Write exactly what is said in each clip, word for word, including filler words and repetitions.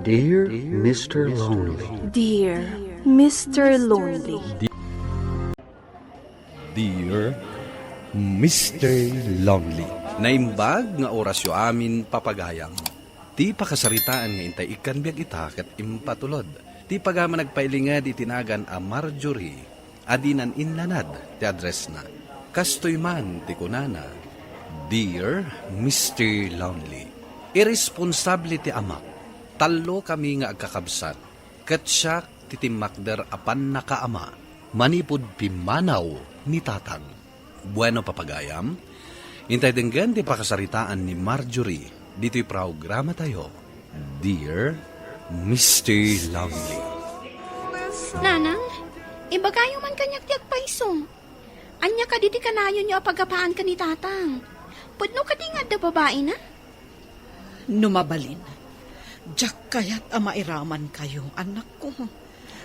Dear Mister Lonely. Dear Mister Lonely. Dear Mister Lonely. Naimbag nga orasyo amin, papagayam. Ti pakasaritaan nga intay ikkan biag ita ket impatulod. Ti pagama nagpailinged iti nagan a Marjorie. A dinan innanad ti addressna. Kastoy man ti kunana, "Dear Mister Lonely, irresponsable ti amak. Tallo kami nga agkakabsat, ket siak ti timmakder a pannakaama manipud pimmanaw ni Tatang." Bueno, papagayam, intay denggen ti pakasaritaan ni Marjorie ditoy programatayo, Dear Mister Lonely. Nanang, ibagayo man kaniak ti agpayso. Ania kadi ti kanayonyo a pagapaan ken ni Tatang? Pudno kadi nga adda babaina? No mabalin, diak kayat a mairamankayo, anakko.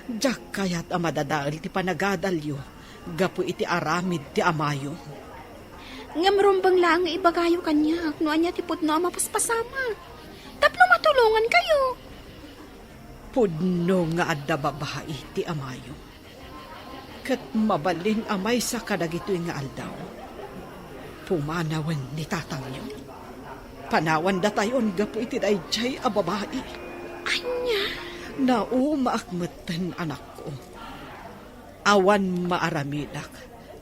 Diak kayat a madadael ti panagadalyo gapu iti aramid ti amayo. Ngem rumbeng laeng nga ibagayo kaniak no ania ti pudno a mapaspasamak tapno matulongankayo. Pudno nga adda babai ti amayo. Ket mabalin a maysa kadagitoy nga aldaw, pumanawen ni tatangyo. Panawandatayon gapu iti daydiay a babai. Ania? Naumaak metten, anakko. Awan maaramidak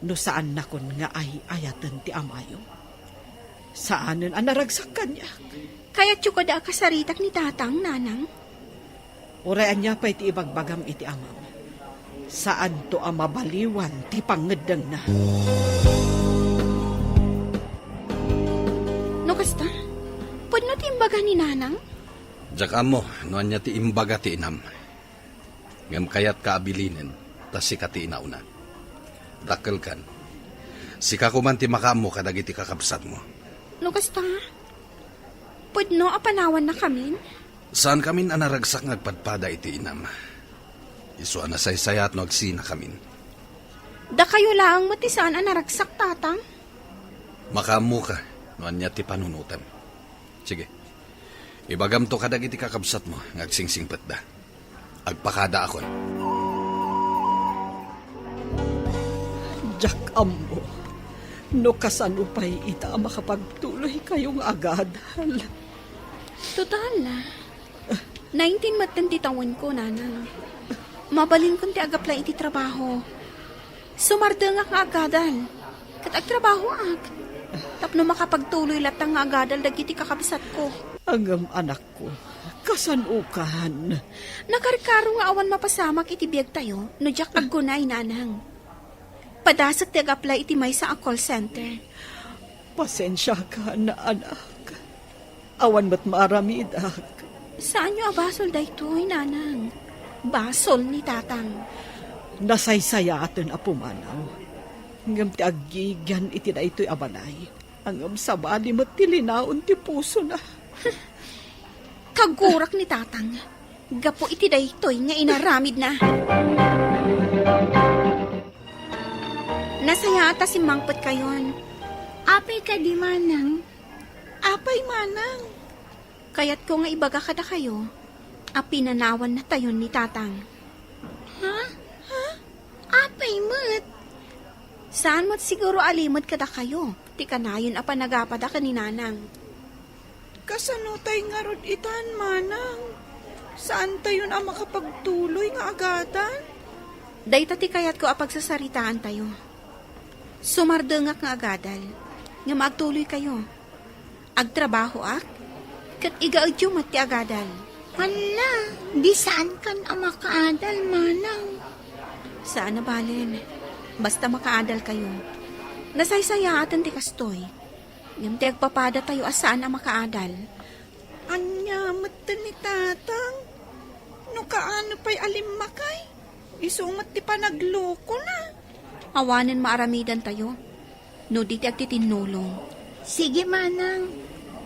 no saannakon nga ay-ayaten ti amayo. Saanen a naragsak kaniak. Kayatyo kadi a kasaritak ni Tatang, Nanang? Uray ania pay ti ibagbagam iti amam, saanto a mabaliwan ti pangngeddengna. No kasta, pudno ti imbaga ni Nanang? Diak ammo no ania ti imbaga ti inam. Ngem kayatka a bilinen, ta sika ti inauna. Dakkelkan, sika koman ti makaammo kadagiti kakabsatmo. No kasta, pudno a panawannakamin? Saankamin a naragsak nga agpadpada iti inam. Isu a nasaysayaat no agsinakamin. Dakayo laeng met ti saan a naragsak, Tatang. Makaammoka no ania ti panunotem. Sige. Ibagamto kadagiti kakabsatmo nga agsingsingpetda. Agpakadaakon. Diak ammo no kasano pay ita a makapagtuloykayo nga agadal. Total, nineteen metten ti tawenko, Nanang. Mabalinkon ti agaplay iti trabaho. Sumardengak nga agadal, ket agtrabahoak tapno makapagtuloy latta nga agadal dagiti kakabsatko. Ngem, anakko, kasanokan? Nakarkaro nga awan mapasamak iti biagtayo no diak aggunay, Nanang. Padasek ti agaplay iti maysa a call center. Pasensiakan, anak. Awan met maaramidak. Saanyo a basol daytoy, Nanang. Basol ni Tatang. Nasaysayaaten a pumanaw. Ngem ti aggigian iti daytoy a balay, ngem sabali met ti linaon ti pusona. Kagurak ni Tatang gapu iti daytoy nga inaramidna. Nasayaat a simmangpetkayon. Apay kadi, Manang? Apay, Manang? Kayatko nga ibaga kadakayo a pinanawannatayon ni Tatang. Ha? Ha? Apay met? Saan met siguro a limed kadakayo ti kanayon a panagapada ken ni Nanang. Kasano tay ngarud itan, Manang? Saantayon a makapagtuloy nga agadal? Dayta ti kayatko a pagsasaritaantayo. Sumardengak nga agadal, ngem agtuloykayo. Agtrabahoak, ket igaedyo met ti agadal. Hala, di saankan a makaadal, Manang. Saan a balen. Basta makaadalkayo. Nasaysayaaten ti kastoy. Ngem ti agpapadatayo a saan a makaadal. Ania metten ni Tatang? No kaano pay a limmakay, isu met ti panaglokona. Awanen maaramidantayo, no di ti agtitinnulong. Sige, Manang.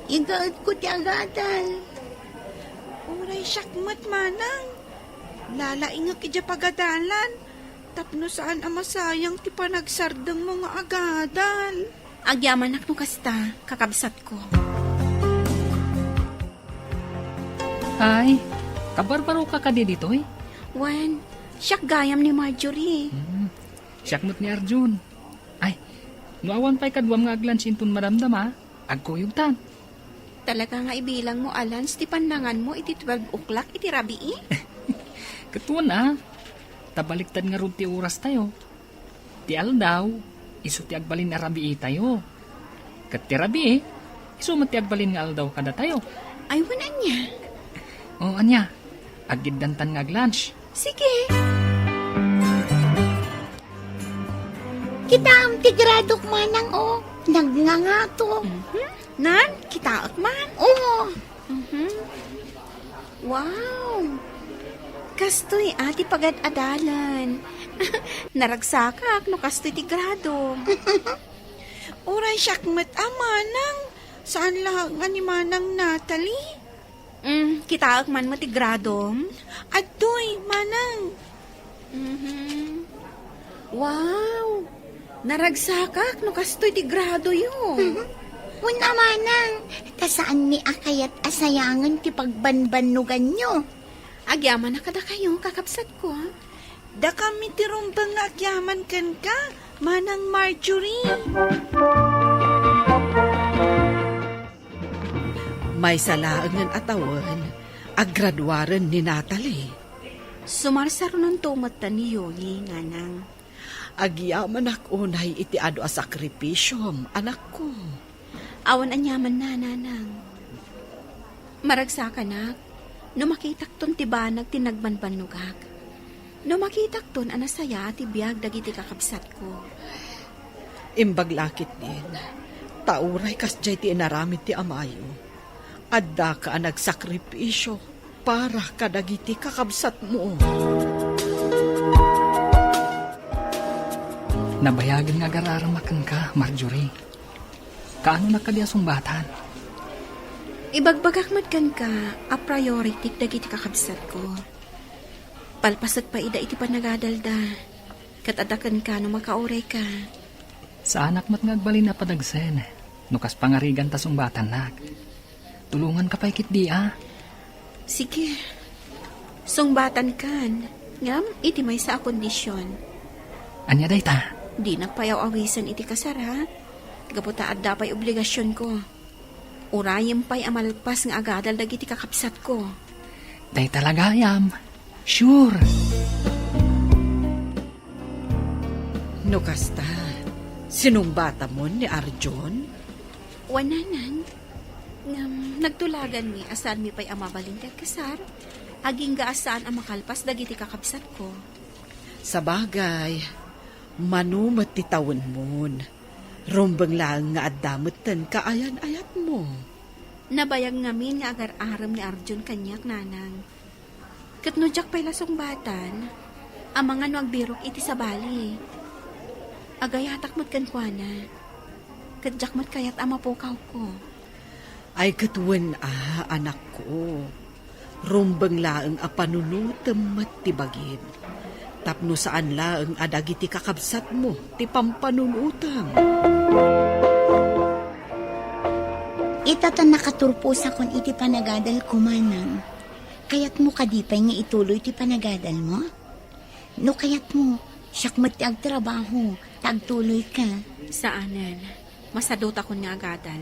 Igaedko ti agadal. Uray siak met, Manang. Lalaingek idiay pagadalan tapno saan a masayang ti panagsardengmo nga agadal. Agyamanak no kasta, kakabsatko. Ay, Kabarbaroka kadi ditoy? Wen, siak gayam ni Marjorie. Hmm, siak met ni Arjun. Ay, no awan pay kaduam nga aglunch inton madamdama, agkuyogtan. Talaga nga ibilangmo a lunch ti pannanganmo iti twelve o'clock iti rabii? Ket wen a, ta baliktad ngarud ti orastayo. Ti aldaw, isu ti agbalin a rabiitayo. Ket ti rabii, isu met ti agbalin nga aldaw kadatayo. Ay, wen ania? O, ania? Aggiddantan nga aglunch. Sige. Kitaem ti gradok, manang, o. Nagngangato. Mhm. Nan, kitaek man. Oo. Mhm. Wow! Kastoy a ti pagad-adalan. Naragsakak no kastoy ti gradom. Uray siak met a, manang. Saan la nga ni Manang Natalie? Mm, kitaek man met ti gradom. Adtoy, manang. Mhm. Wow! Naragsakak no kastoy ti gradoyo. Wen a, manang, ta saanmi a kayat a sayangen ti pagbanbannoganyo. Agyamanak kadakayo, kakabsatko. Dakami ti rumbeng nga agyaman kenka, Manang Marjorie. Maysa laengen a tawen, aggraduaren ni Natalie. Sumarsarunonto metten ni Yoli, nanang. Agyamanak unay iti adu a sakripisiom, anakko. Awan aniamanna, nanang. Maragsakanak, no makitakton ti banag ti nagbanbannogak. No makitakton a nasayaat ti biag dagiti kakabsatko. Imbag la ketdin, ta uray kasdiay ti inaramid ti amayo, addaka a nagsakripisio para kadagiti kakabsatmo. Nabayagen nga agar-arama kenka, Marjorie. Kaanonak kadi a sungbatan? Ibagbagak met kenka a priority dagiti kakabsatko. Palpasek pay ida iti panagadalda, ket adda kenka no makaurayka. Saanak met nga agbalin a padagsen no kas pangarigan ta sungbatannak. Tulonganka pay ketdi a. Sige. Sungbatankan, ngem iti maysa a kondision. Ania dayta? Dinak pay aw-awisen iti kasar, a. Gapu ta adda pay obligasionko. Urayem pay a malpas nga agadal dagiti kakabsatko. Dayta la gayam. Sure. No kasta, sinungbatamon ni Arjun? Wen, nanang. Ngem nagtulaganmi a saanmi pay a mabalin ti agkasar, agingga a saan a makalpas dagiti kakabsatko. Sabagay, mano met ti tawenmon. Rumbeng laeng nga adda metten kaayan-ayatmo. Nabayag ngamin nga agar-arem ni Arjun kaniak, nanang. Ket no diak pay la sungbatan, amangan no agbirok iti sabali. Agayatak met kenkuana, ket diak met kayat a mapukawko. Ay, ket wen a, anakko. Rumbeng laeng a panunotem met ti bagim. Tapno saan laeng a dagiti kakabsatmo ti pampanunotem. Ita ta nakaturposakon iti panagadalko, manang. Kayatmo kadi pay nga ituloy ti panagadalmo? No kayatmo, siak met ti agtrabaho, ta agtuloyka. Saanen. Masadutakon nga agadal.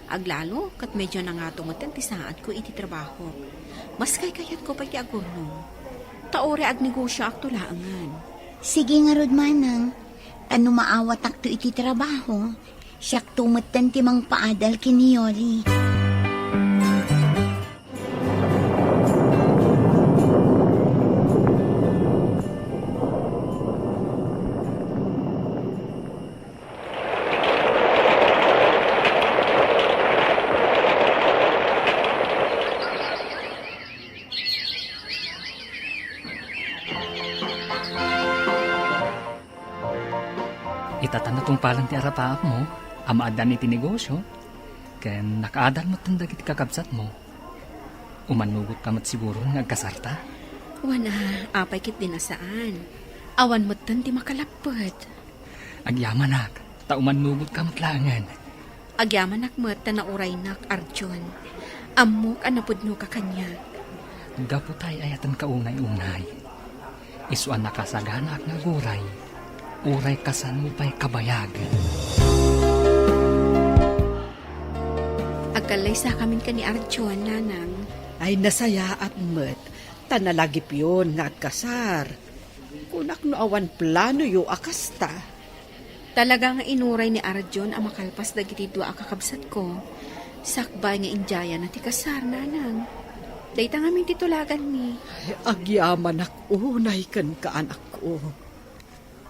Aglalo, ket medio nangato metten ti saadko iti trabahok. Maskay kayatko pay ti agurnong. Ta uray agnegosioakto laengen. Sige ngarud, manang. Ta no maawatakto iti trabaho, siakto metten ti mangpaadal ken ni Yoli. Ita ta natungpalan ti arapaapmo a maaddaan iti negosio, ken nakaadal metten dagiti kakabsatmo. Umannugotka met siguro nga agkasarta? Wen a, apay ketdin a saan? Awan metten ti makalappet. Agyamanak, ta umannugotka met laengen. Agyamanak met ta nauraynak, Arjun. Ammok a napudnoka kaniak. Gapu tay ayatenka unay-unay, isu a nakasaganaak nga aguray, uray kasano pay kabayag. Agkallaysakamin ken ni Arjun, nanang. Ay, nasayaat met, ta nalagipyon nga agkasar. Kunak no awan planoyo a kasta. Talaga nga inuray ni Arjun a makalpas dagiti dua a kakabsatko, sakbay nga indiayanna ti kasar, nanang. Dayta ngamin ti tulaganmi. Ay, agyamanak unay kenka, anakko.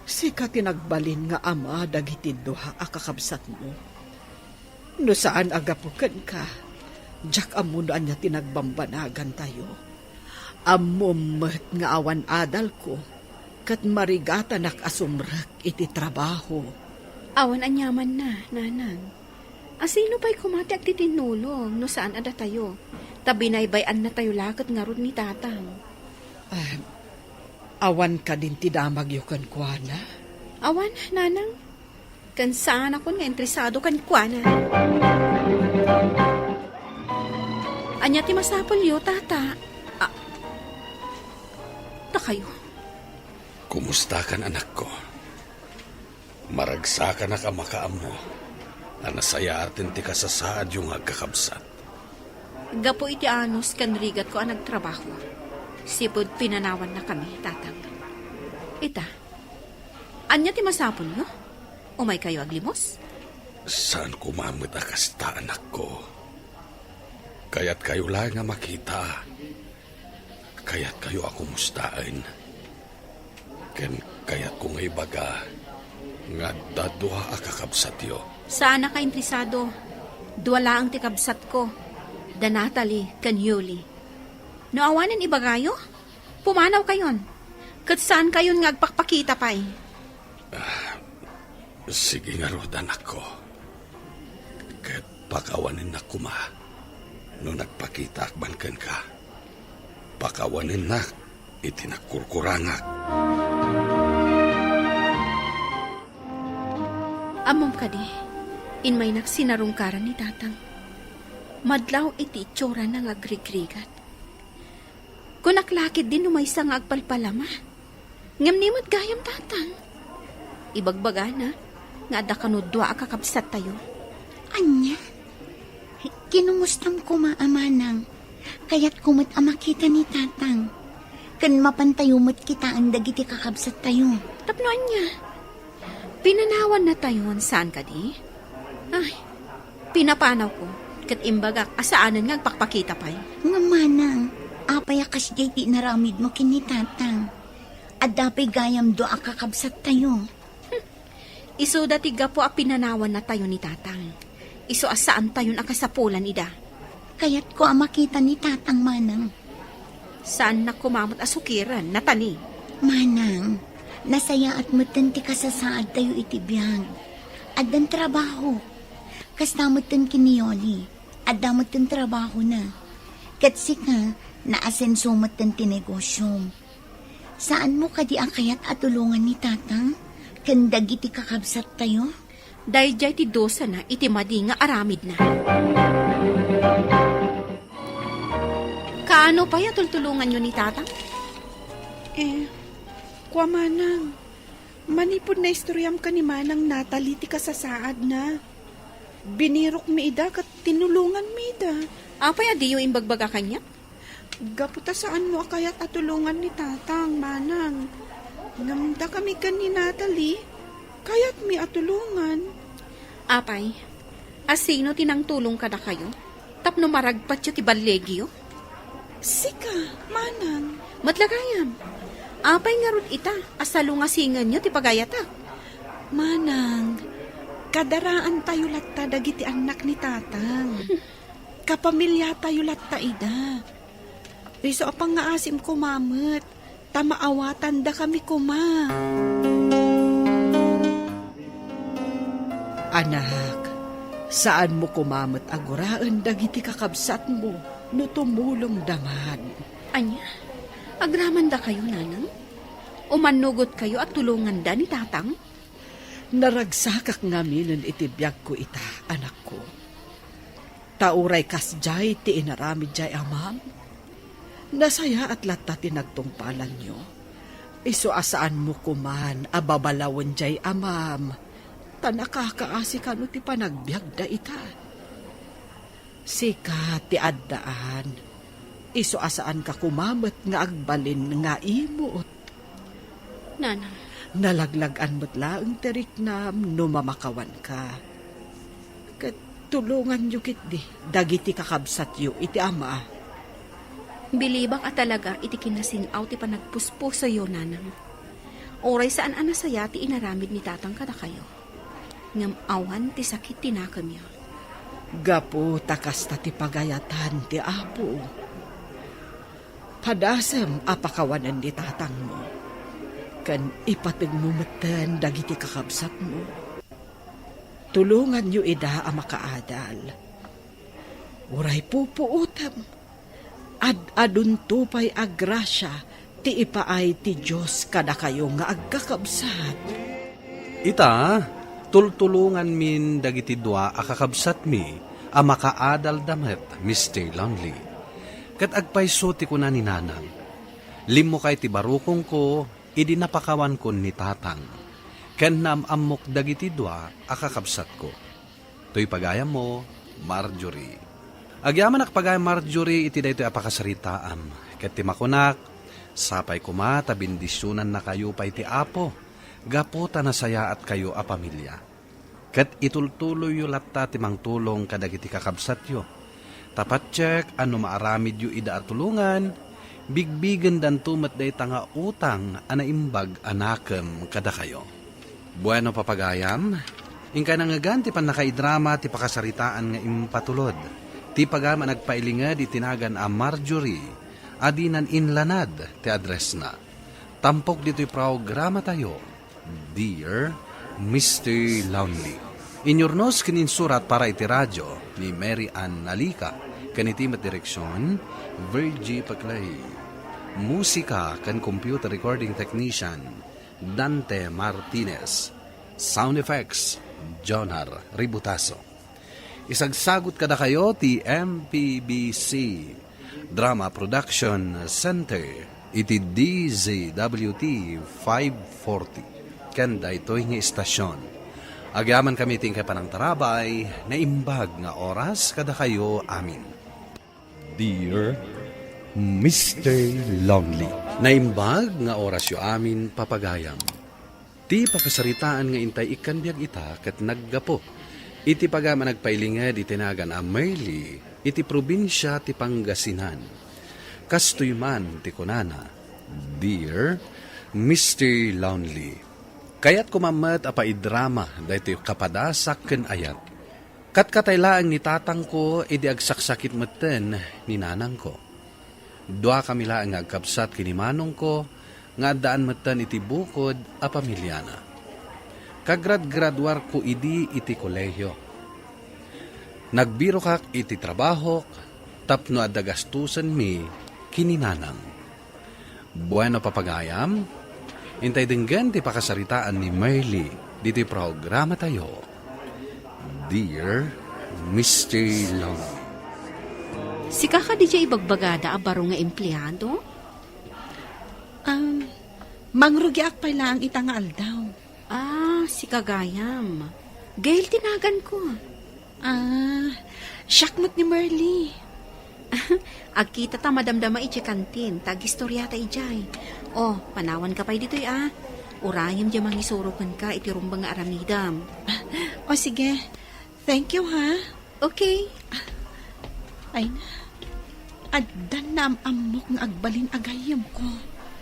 Sika ti nagbalin nga ama dagiti dua a kakabsatmo. No saan a gapu kenka, diak ammo no ania ti nagbambanagantayo. Ammom met nga awan adalko, ket marigatanak a sumrek iti trabaho. Awan aniamanna, nanang. Asino pay koma ti agtitinnulong no saan a datayo? Ta binaybay-annatayo la ket ngarud ni tatang. Ah, awan kadin ti damagyo kenkuana? Awan, nanang. Ken saanakon nga interesado kenkuana. Ania ti masapulyo, tata? Ah, dakayo. Kumustakan, anakko? Maragsakanak a makaammo a nasayaaten ti kasasaadyo nga agkakabsat. Gapu iti anus ken rigatko a nagtrabaho, sipud pinanawannakami, tatang. Ita, ania ti masapulyo? Umaykayo aglimos? Saan koma met a kasta, anakko. Kayatkayo laeng a makita. Kayatkayo a kumustaen. Ken kayatko nga ibaga nga adda dua a kakabsatyo. Saanaka interesado. Dua laeng ti kabsatko, da Natalie ken Yuli. No awanen ibagayo, pumanawkayon, ket saankayon nga agpakpakita pay. Ah, sige ngarud, anakko. Ket pakawanennak koma no nagpakitaak man kenka. Pakawanennak iti nagkurkurangak. Ammom kadi, immaynak sinarungkaran ni tatang. Madlaw iti itsurana nga agrigrigat. Kunak la ketdi no maysa nga agpalpalama. Ngem ni met gayam, tatang. Ibagbagana nga adda kano dua a kakabsattayo. Ania? Kinungustam koma a manang. Kayatko met a makita ni tatang. Ken mapantayo met kitaen dagiti kakabsattayo. Tapno ania? Pinanawannatayon, saan kadi? Ay, pinapanawko, ket imbagak a saanen nga agpakpakita pay. Ngem manang, apay a kasdiay ti inaramidmo ken ni tatang? Adda pay gayam dua a kakabsattayo. Isuda ti gapu a pinanawannatayo ni tatang. Isu a saantayon a kasapulan ida. Kayatko a makita ni tatang, manang. Saannak koma met a sukiren, Natalie. Manang, nasayaat metten ti kasasaadtayo iti biag. Addan trabaho. Kasta metten ken ni Yoli, adda metten trabahona. Ket sika, naasenso metten ti negosyom. Saanmo kadi a kayat a tulongan ni tatang ken dagiti kakabsattayo? Daydiay ti dusana iti madi nga aramidna. Kaano pay a tultulonganyo ni tatang? Eh, kua manang, manipud naistoriam ken ni Manang Natalie ti kasasaadna, binirokmi ida ket tinulonganmi ida. Apay a diyo imbagbaga kaniak? Gapu ta saanmo a kayat a tulongan ni tatang, manang. Ngem dakami ken ni Natalie, kayatmi a tulongan. Apay, a sino ti nangtulong kadakayo tapno maragpatyo ti ballegyo? Sika, manang. Met la gayam, apay ngarud ita a salungasingenyo ti pagayatak? Manang, kadaraantayo latta dagiti annak ni tatang. Kapamiliatayo latta ida. Isu a pangngaasim koma met, ta maawatandakami koma. Anak, saanmo koma met a guraen dagiti kakabsatmo no tumulongda man. Ania? Agramandakayo, nanang? Umannugotkayo a tulonganda ni tatang? Naragsakak ngaminen iti biagko ita, anakko. Ta uray kasdiay ti inaramid diay amam, Nasayaat latta ti nagtungpalanyo. Isu a saanmo koman a babalawen jay amam, ta nakakaasi kano ti panagbiagda ita. Sika ti addaan. Isu a saanka koma met nga agbalin nga imot. Nanang. Nalaglag-an met laeng ti riknam no mamakawanka. Ket tulonganyo ketdi dagiti kakabsatyo iti ama. Bilibak a talaga iti kinasin-aw ti panagpuspusoyo, Nanang. Uray saan a nasaya ti inaramid ni Tatang kadakayo, ngem awan ti sakit ti nakemyo. Gapu ta kasta ti pagayatan ti Apo, padasem a pakawanen ni tatangmo, ken ipatengmo metten dagiti kakabsatmo. Tulonganyo ida a makaadal. Uray pupuotem, ad-adunto pay a grasia ti ipaay ti Dios kadakayo nga agkakabsat. Ita, tultulonganmin dagiti dua a kakabsatmi a makaadalda met, Mister Lonely. Ket agpayso ti kuna ni Nanang, "Limmukay ti barukongko idi napakawankon ni Tatang, ken naam-ammok dagiti dua a kakabsatko." Toy pagayammo, Marjorie. Agyamanak pagayam, Marjorie, iti daytoy a pakasaritaam. Ket ti makunak, sapay koma ta bendisionannakayo pay ti Apo, gapu ta nasayaatkayo a pamilia. Ket itultuloyyo latta ti mangtulong kadagiti kakabsatyo. Ta patiek a no maaramidyo ida a tulongan, bigbigendanto met dayta nga utang a naimbag a nakem kadakayo. Bueno, papagayam, inkay nangngegan ti pannakaidrama ti pakasaritaan nga impatulod. Ti pagayam a nagpailinged iti nagan a Marjorie, a dinan inlanad ti addressna. Tampok ditoy programatayo, Dear Mister Lonely. Inyurnos ken insurat para iti radio ni Mary Ann Nalica, ken iti met direksion, Virgie Paclay. Musika ken computer recording technician, Dante Martinez. Sound effects, Jonar Ributaso. Isagsagut kadakayo ti M P B C Drama Production Center iti D Z W T five forty. Ken daytoy nga istasyon, agyamankami iti inkay panangtarabay, naimbag nga oras kadakayo amin. Dear Mister Lonely. Naimbag nga orasyo amin, papagayam. Ti pakasaritaan nga intay ikkan biag ita ket naggapu iti pagayam a nagpailinged iti nagan a Merli iti probinsia ti Pangasinan. Kastoy man ti kunana, "Dear Mister Lonely, kayatko man met a paidrama daytoy kapadasak ken ayat. Katkatay laeng ni tatangko idi agsaksakit metten ni nanangko. Duakami laeng nga agkabsat ken ni manongko nga addaan metten iti bukod a pamiliana. Kagradgraduarko idi iti kolehio. Nagbirokak iti trabahok tapno adda gastusenmi ken ni nanang." Bueno, papagayam, intay denggen ti pakasaritaan ni Merly ditoy programatayo, Dear Mister Long. Sika kadi diay ibagbagada a baro nga empleado? Um, mangrugiak pay laeng ita nga aldaw. Ah, sika gayam. Gail ti naganko. Ah, siak met ni Merly. Agkita ta madamdama idiay kantin, ta agistoriata idiay. O, panawanka pay ditoy, a. Urayem diay mangisuro kenka iti rumbeng nga aramidem. O, sige. Thank you, ha? Okay. Ay na. Addan naam-ammok nga agbalin a gayyemko.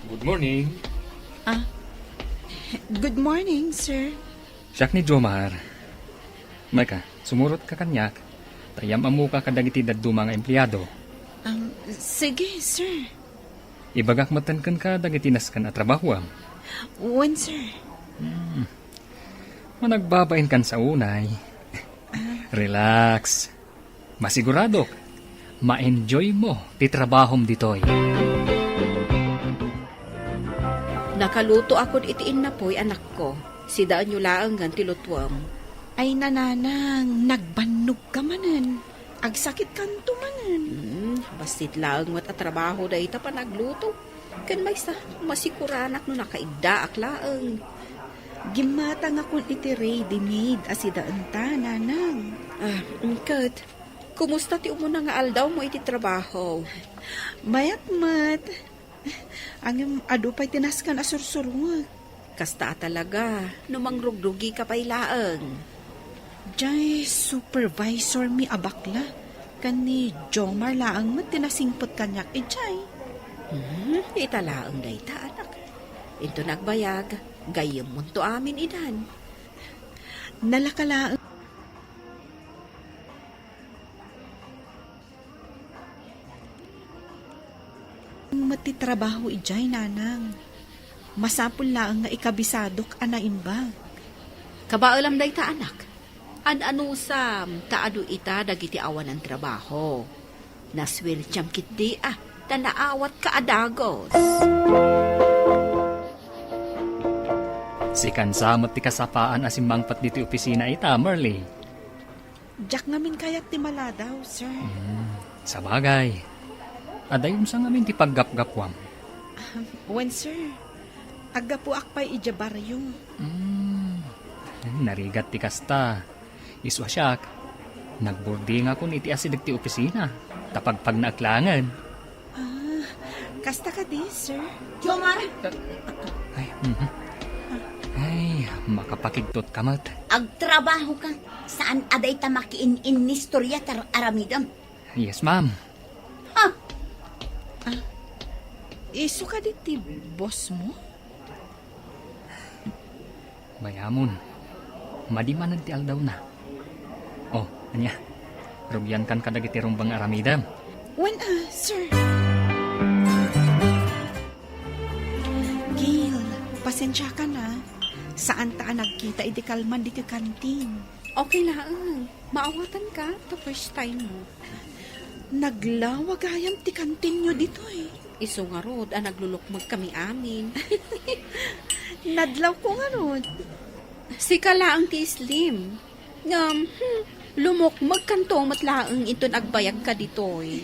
Good morning. Ah. Good morning, sir. Siak ni Jomar. Mayka, sumurotka kaniak, ta iyam-ammoka kadagiti dadduma nga empleado. Um, sige, sir. Ibagak metten kenka dagiti nasken a trabahoam. Wen, sir. Hmm. Managbabainkan sa unay. Ah. Relax. Masiguradok, ma-enjoymo ti trabahom ditoy. Nakalutoakon iti innapoy, anakko. Sidaenyo laengen ti lutuem. Ay, nanang, nagbannogka manen. Agsakitkanto manen. Hmm, Sit laeng met a trabaho dayta panagluto. Ken maysa, masikuranak no nakaigdaak laeng. Gimmatangakon iti ready-made a sidaenta, nanang. Ah, ket, kumusta ti umuna nga aldawmo iti trabaho? Mayat met. Ngem adu pay ti nasken a sursuruek. Kasta a talaga, no mangrugrugika pay laeng. Jay, supervisor mi a bakla. Ken ni Jomar laeng met ti nasingpet kaniak idiay. Hmm, ita laeng dayta, anak. Inton agbayag, gayyemmonto amin idan. Nalaka laeng met ti trabaho idiay, nanang. Masapul laeng nga ikabisadok a naimbag. Kabaelam dayta, anak. An-anusam ta adu ita dagiti awanan trabaho. Nasuertiam ketdi a ta naawatka a dagus. Sikan sa met ti kasapaan a simmangpet ditoy opisina ita, Marley. Diak ngamin kayat ti maladaw, sir. Hmm, sabagay. Adda sa ngamin ti paggapgapuam. Wen, sir. Aggapuak pay idiay barrio. Hmm, narigat ti kasta. Isu a siak, nagburdingakon iti asideg ti opisina, ta pagpagnaek laengen. Ah, kasta kadi, sir? Jomar! Ay, mhm. Ay, makapakigtot ka met. Agtrabahoka, saan a dayta makiin-innistorya tar-aramidem. Yes, ma'am. Ha? Ah, isu kadi ti boss mo? Bayamon. Madi manen ti aldawna. Oh, ania? Rugiankan kadagiti rumbeng aramidem. Wen, ah, sir. Gail, pasensiakan a. Saanta a nagkita idi kalman ditoy kantin. Okay laeng. Maawatanka, ta first time mo. Naglawa gayam ti kantinyo ditoy. Isu ngarud a naglulukmegkami amin. Nadlawko ngarud. Sika laeng ti slim. Ngem, hmm, lumukmegkanto met laeng inton agbayagka ditoy.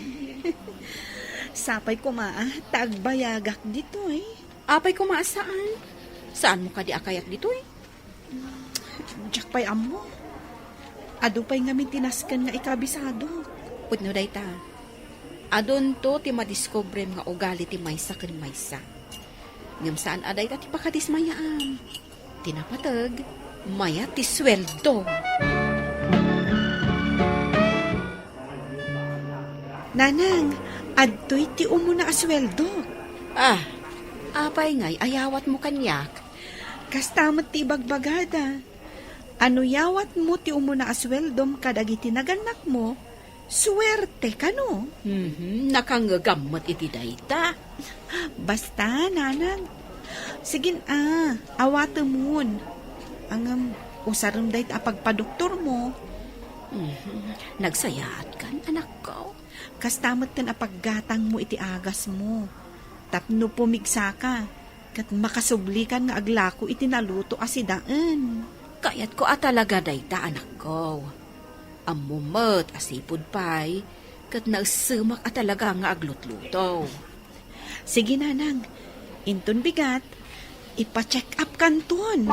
Sapay koma a, ta agbayagak ditoy. Apay koma a saan? Saanmo kadi a kayat ditoy? Diak pay ammo. Adu pay ngamin ti nasken nga ikabisado. Pudno dayta. Adunto ti madiskubrem nga ugali ti maysa ken maysa. Ngem saan a dayta ti pakadismayaam. Ti napateg, mayat ti sueldo. Nanang, adtoy ti umuna a sueldo. Ah, apay ngay a yawatmo kaniak? Kasta met ti ibagbagada. A no yawatmo ti umuna a sueldom kadagiti nagannakmo, suerte kano. Mhm, nakangngegam met iti dayta. Basta, nanang. Sige a, awatemon. Ngem, usarem dayta a pagpadoktormo. Mhm, nagsayaatkan, anakko. Kasta metten a paggatangmo iti agasmo. Tapno pumigsaka, ket makasublikan nga aglako iti naluto a sidaen. Kayatko a talaga dayta, anakko. Ammom met a sipud pay, ket naessemak a talaga nga aglutluto. Sige, nanang. Inton bigat, ipa-check up kanton.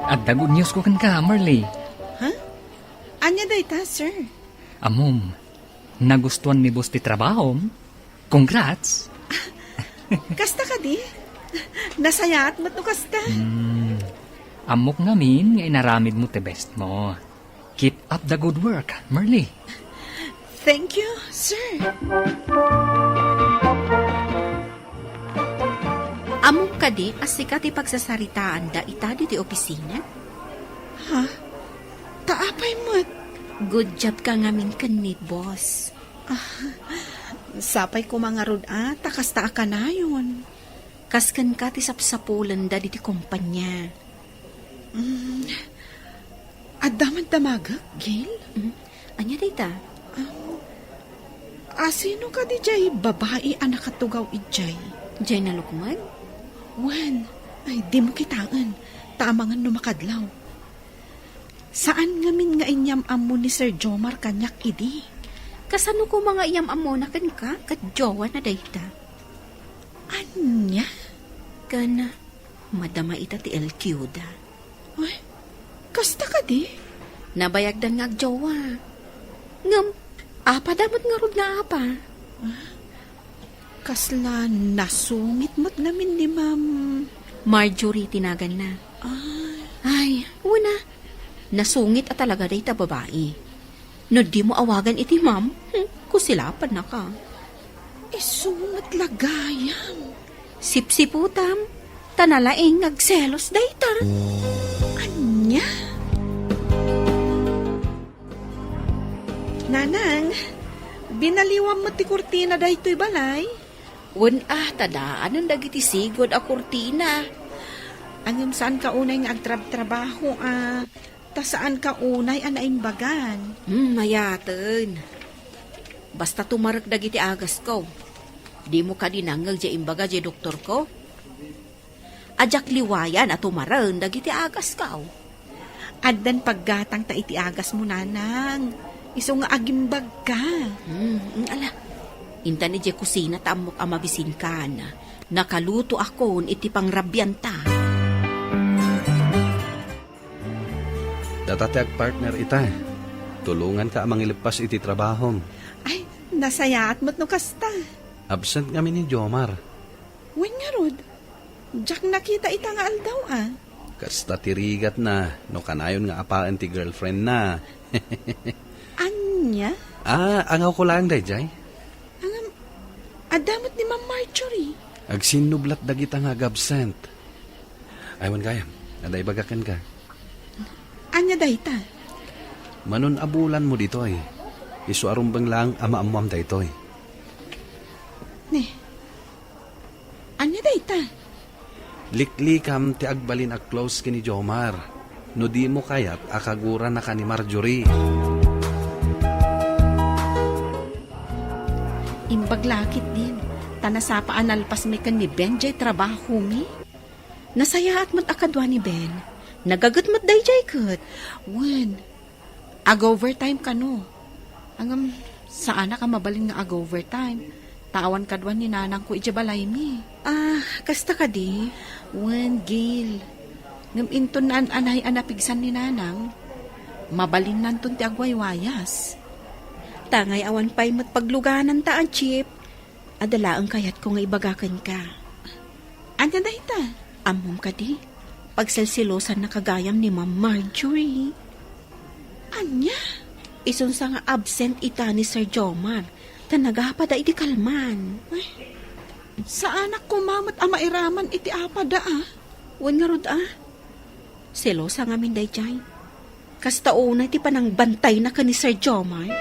Adda good news ko kenka, Marley. Ha? Ania dayta, sir? Ammom, nagustuan ni boss ti trabahom. Congrats! Kasta kadi? Nasayaat met no kasta. Hmm. Ammok ngamin nga inaramidmo ti best mo. Keep up the good work, Marley. Thank you, sir. Ammom kadi a sika ti pagsasaritaanda ita ditoy opisina? Ha? Ta apay met? Good job ka ngamin ken ni boss. Ah, sapay koma ngarud a, ta kasta a kanayon. Kas kenka ti sapsapulenda ditoy kompania. Mm, adda man damagek, Gail? Mm, ania dayta? Ah, asino kadi jay babai a nakatugaw idiay? Jay nalukmeg? Wen, ay, dimo kitaen. Ta amangan no makadlaw. Saan ngamin nga inyam-ammo ni Sir Jomar kaniak idi? Kasano koma nga inyam-ammona kenka ket jowana dayta? Ania? Ken madama ita ti L Q da. Ay, kasta kadi? Nabayagdan nga agjowa. Ngem, apada met ngarud nga apa? Ah, kasla nasungit met ngamin ni Ma'am Marjorie ti naganna. Ah. Ay, wen a. Nasungit a talaga dayta babai. No dimo awagan iti ma'am, hmm, kusilapannaka. Isu met la gayam. Sipsiputam, ta nalaing nga agselos dayta. Ania? Nanang, binaliwam met ti kurtina daytoy balay? Wen a, ta daanen dagiti sigud a kurtina. Ngem saanka unay nga agtrabtrabaho a, ta saanka unay a naimbagan. Hmm, mayaten. Basta tumarek dagiti agasko. Dimo kadi nangngeg diay imbaga diay doktorko? A diak liwayan a tumaren dagiti agasko. Addan paggatangta iti agasmo, nanang. Isu nga agimbagka. Hmm, mm, ala. Intan idiay kusina ta ammok a mabisinkan. Nakalutoakon iti pangrabianta. Data ti agpartner ita. Tulonganka a mangileppas iti trabahom. Ay, nasayaat met no kasta. Absent ngamin ni Jomar. Wen ngarud, diak nakita ita nga aldaw a. Kasta ti rigatna, no kanayon nga apaen ti girlfriendna. Ania? Ah, angawko laeng daydiay. Ngem, adda met ni Ma'am Marjorie. Agsinnublat dagita nga agabsent. Ay, wen gayam, adda ibaga kenka. Ania dayta? Manon a bulanmo ditoy. Isu a rumbeng laeng a maammoam daytoy. Ne. Ania dayta? Liklikam ti agbalin a close ken ni Jomar. No dimo kayat a kaguranaka ni Marjorie. Imbag la ketdin, ta nasapa a nalpasmi ken ni Ben diay trabahomi. Nasayaat met a kadua ni Ben. Nagaget met daydiay ket. Wen, ag-overtime kano. Ngem, saanak a mabalin nga ag-overtime. Ta awan kadua ni nanangko idiay balaymi. Ah, kasta kadi? Wen, Gil. Ngem inton naan-anay a napigsan ni nanang, mabalinnanton ti agwaywayas. Tangay awan pay met paglugananta a jeep. Adda laeng kayatko nga ibaga kenka. Ania dayta? Ammom kadi, pagselselosannaka gayam ni Ma'am Marjorie. Ania? Isunsa nga absent ita ni Sir Jomar, ta nagapada iti kalman. Ay, saanak koma met a mairaman iti apada a. Wen ngarud a. Selosa ngamin daydiay. Kasta unay ti panangbantayna ken ni Sir Jomar.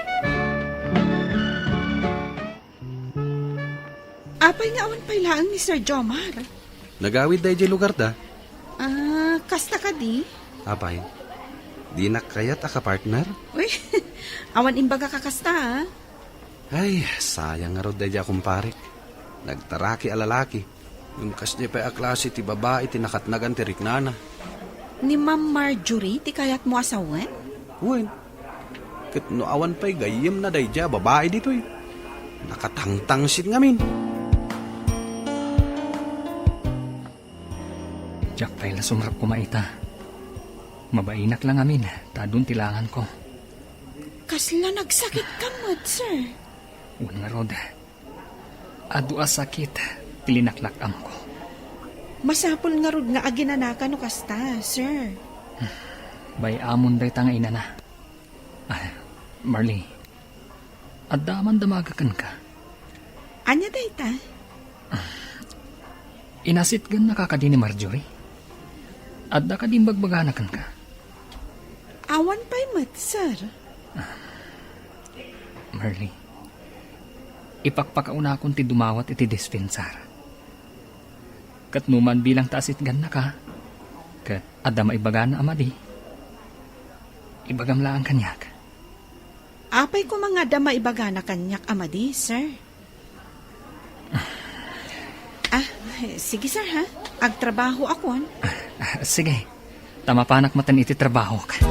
Apay nga awan pay laeng ni Sir Jomar? Nagawid daydiay lugarda. Ah, kasta kadi? Apay, dinak kayat a kapartner? Uy, awan imbagak a kasta, ah. Ay, sayang ngarud daydiay a kumparek. Nagtaraki a lalaki. Ngem kasdiay pay a klase ti babai ti nakatnagan ti riknana. Ni Ma'am Marjorie ti kayatmo a sawen? Wen. Ket no awan pay gayyemna daydiay a babai ditoy, nakatangtangsit ngamin. Diak pay la sumrek koma ita. Mabainak la ngamin ta adun ti langanko. Kasla nagsakit ka met, sir? Wen ngarud. Adu a sakit ti linaklak-amko. Masapul ngarud nga aginanaka no kasta, sir. Bay-amon dayta nga inana. Ah, Marley, adda man damaga kenka? Ania dayta? Inasitgannaka kadi ni Marjorie? Adda kadi imbagbagana kenka? Awan pay met, sir. Marley, ipakpakaunakon ti dumawat iti dispensar. Ket no man bilang ta asitgannaka, ket adda maibagana a madi, ibagam laeng kaniak. Apay koma nga adda maibagana kaniak a madi, sir? Ah, sige, sir, ha? Agtrabahoakon. Ah, sige. Ta mapanak maten iti trabahok.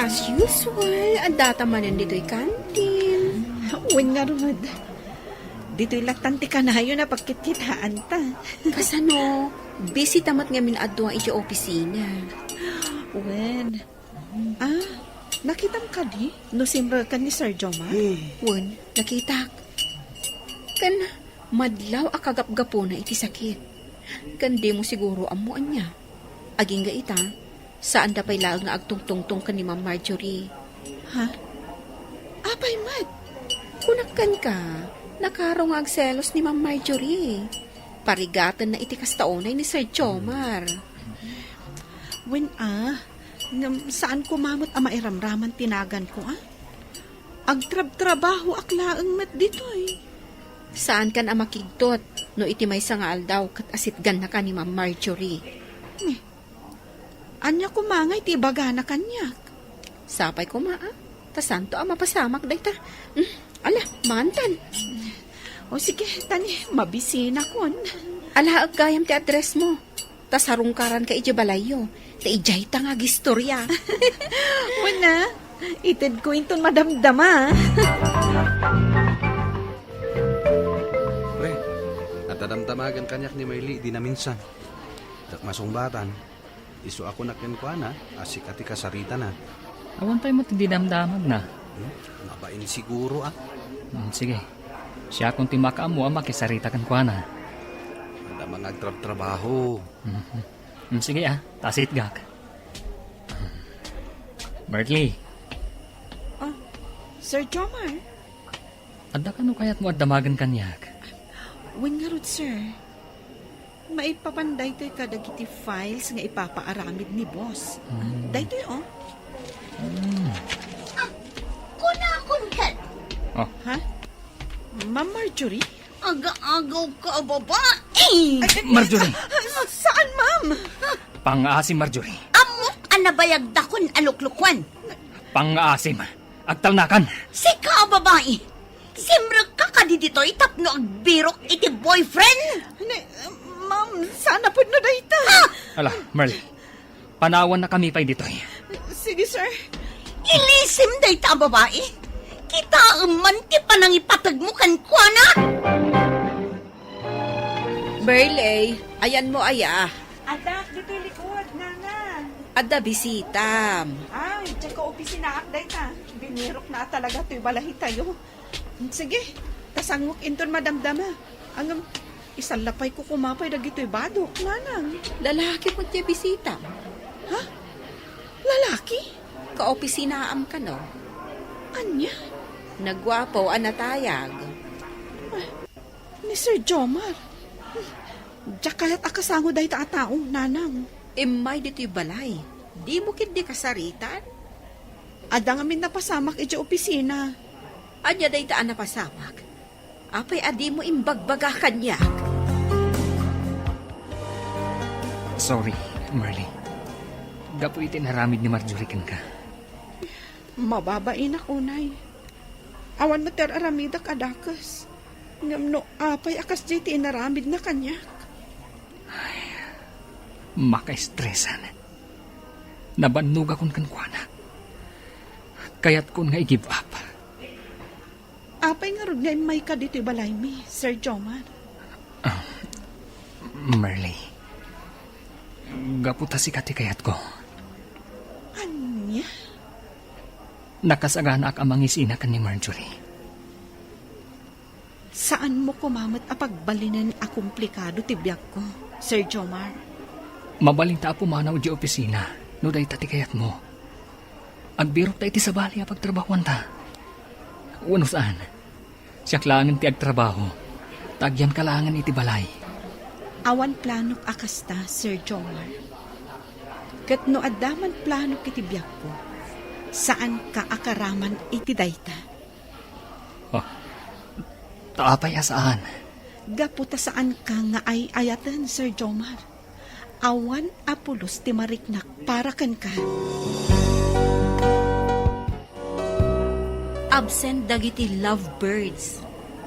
As usual, addata manen ditoy kantin. Wen ngarud. Ditoy lattan ti kanayon a pagkitkitaanta. Kasano? Busy ta met ngamin a dua iti opisina. Wen. Ah, nakitam kadi no simreken ni Sir Jomar? Hmm. Wen, nakitak. Ken madlaw a kagapgapuna iti sakit. Ken dimo siguro ammo ania. Agingga ita, saanda pay laeng nga agtungtungtong ken ni Ma'am Marjorie. Ha? Apay met? Kunak kenka, nakaro nga agselos ni Ma'am Marjorie. Parigatenna iti kasta unay ni Sir Jomar. Wen a, ngem saan koma met a mairamraman ti naganko, a? Agtrabtrabahoak laeng met ditoy. Saankan a makigtot no iti maysa nga aldaw ket asitgannaka ni Ma'am Marjorie. Ni, ania koma ngay ti ibagana kaniak? Sapay koma, a? Ta saanto a mapasamak dayta. Hmm, ala, mangantan. O sige, tani, mabisinakon. Alaek gayam ti address mo. Ta sarungkaranka idiay balayyo. Ta idiayta nga agistorya. Wen a, itedko inton madamdama. Pre, adda damdamagen kaniak ni Marly idi naminsan. Ket masungbatan, isuakon a kenkuana a sika ti kasaritana. Awan pay met ti dinamdamagna. Hmm? Mabain siguro, a. Hmm, sige. Siakon ti makaammo a makisarita kenkuana. Adda mangagtrabtrabaho. Mhm. Hmm, sige, a. Ta asitgak. Marly. Ah, Sir Jomar? Adda kano kayatmo a damagen kaniak? Wen ngarud, sir. Maipapan daytoy kadagiti files nga ipapaaramid ni boss. Hmm. Daytoy, o. Hmm. Ah, kunakon ket. O. Ha? Ma'am Marjorie? Aga-agawka a babai! Ay, Marjorie! Saan, ma'am? Pangngaasim, Marjorie. Ammok a nabayagdakon a luklukuan. Pangngaasim. Agtalnakan. Sika a babai! Simrekka kadi ditoy tapno agbirok iti boyfriend? Ne, ma'am, saan a pudno dayta. Ah! Ala, Marly. Panawannakami pay ditoy. Sige, sir. Ilisim dayta a babai. Kitaem man ti panangipategmo kenkuana. Marly, ayanmo aya? Addaak ditoy likod, nanang. Adda bisitam. Ay, diay kaopisinaak dayta. Binirokna a talaga toy balay tayo. Sige, ta sangok inton madamdama. Ngem, isallapayko koma pay dagitoy badok, nanang. Lalaki met ti bisitam. Ha? Lalaki? Kaopisinaam kano? Ania? Naguapo a natayag. Ay, ni Sir Jomar. Diak kayat a kasango dayta a tao, nanang. Immay ditoy balay. Dimo ketdi kasaritan? Adda ngamin napasamak idiay opisina. Ania dayta a napasamak? Apay a dimo imbagbaga kaniak? Sorry, Marly. Gapu iti inaramid ni Marjorie kenka. Mababainak unay. Awan met ti ar-aramidak a dakes. Ngem no apay a kasdiay ti inaramidna kaniak? Ay, makaestresan. Nabannogakon kenkuana. Kayatkon nga i-give up. Apay ngarud nga immayka ditoy balaymi, Sir Jomar? Ah, Marly, gapu ta sika ti kayatko. Ania? Nakasaganaak a mangisina ken ni Marjorie. Saanmo koma met a pagbalinen a komplikado ti biagko, Sir Jomar. Mabalinta a pumanaw idiay opisina no dayta ti kayatmo. Agbirokta iti sabali a pagtrabahuanta. Wenno saan, siak laengen ti agtrabaho, ta agyanka laengen iti balay. Awan planok a kasta, Sir Jomar. Ket no adda man planok iti biagko, saanka a karaman iti dayta. Oh, ta apay a saan? Gapu ta saanka nga ay-ayaten, Sir Jomar. Awan a pulos ti mariknak para kenka. Absent dagiti lovebirds.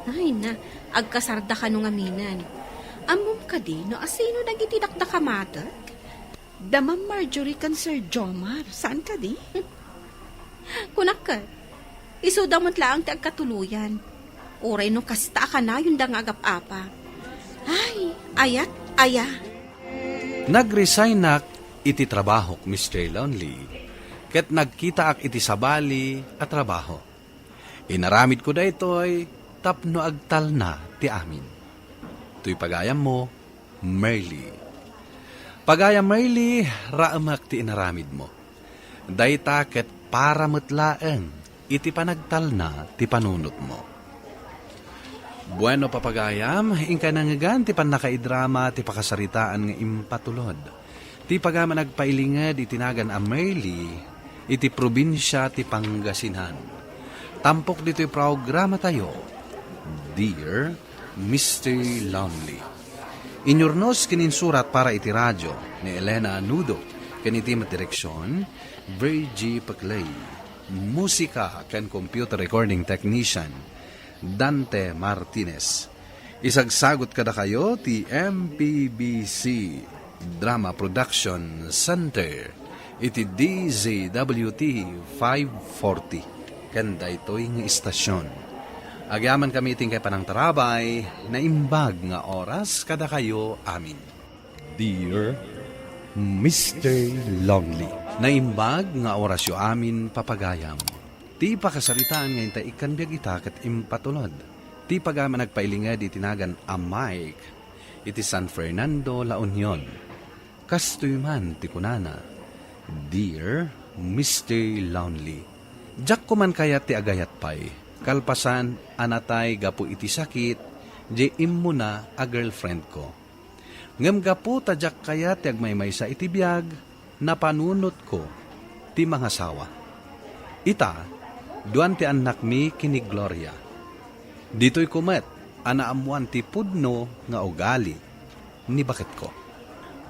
Ay na, agkasarda kano ngaminen. Ammom kadi no asino dagiti dakdakamatek? Da Ma'am Marjorie ken Sir Jomar, saan kadi? Kunak ket, isuda met laeng ti agkatuloyan. Uray no kasta a kanayonda nga agap-apa. Ay, ayat, aya. Nag-resignak iti trabahok, Mister Lonely, ket nagkitaak iti sabali a trabaho. Inaramidko daytoy tapno agtalna ti amin. Toy pagayammo, Merly. Pagayam Merly, raamek ti inaramidmo. Dayta ket para met laeng iti panagtalna ti panunotmo. Bueno, papagayam, inkay nangngegan ti pannakaidrama ti pakasaritaan nga impatulod. Ti pagayam a nagpailinged iti nagan a Merly iti probinsia ti Pangasinan. Tampok ditoy programatayo, Dear Mister Lonely. Inyurnos ken insurat para iti radio ni Elena Nudo, ken iti met direksion, Virgie Paclay. Musika ken computer recording technician, Dante Martinez. Isagsagut kadakayo ti M P B C Drama Production Center iti D Z W T five forty ken daytoy nga istasyon. Agyamankami iti inkay panangtarabay, naimbag nga oras kadakayo amin. Dear Mister Lonely. Naimbag nga orasyo amin, papagayam. Ti pakasaritaan nga intay ikkan biag ita ket impatulod. Ti pagayam a nagpailinged iti nagan a Mike iti San Fernando, La Union. Kastoy man ti kunana, Dear Mister Lonely, diak ko man kayat ti agayat pay, kalpasan a natay gapu iti sakit, diay immuna a girlfriend ko. Ngem gapu ta diak kayat ti agmaymaysa iti biag, napanunotko ti mangasawa. Ita, duan ti annakmi ken ni Gloria. Ditoyko met a naammoan ti pudno nga ugali ni baketko.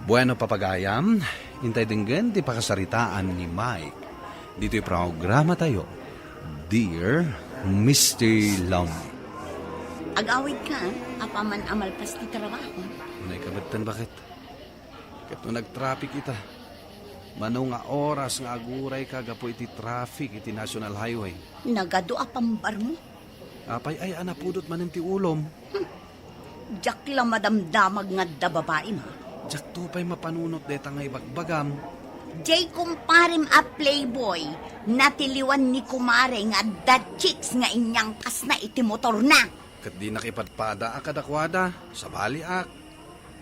Bueno, papagayam, intay denggen ti pakasaritaan ni Mike ditoy programatayo, Dear Mister Lonely. Agawid ka, apaman a malpas ti trabaho. Unay ka metten, baket. Ket no nagtraffic ita, mano nga oras nga agurayka gapu iti traffic iti National Highway? Nagadu a pambarmo. Apay ay a napudot manen ti ulom? Diak la madamdamag nga adda babaim, ha? Diakto pay mapanunot deta nga ibagbagam. Jay kumparem a playboy, natiliwan ni kumare nga adda chicks nga inyangkasna iti motorna. Ket dinak ipadpada a kadakuada, sabaliak.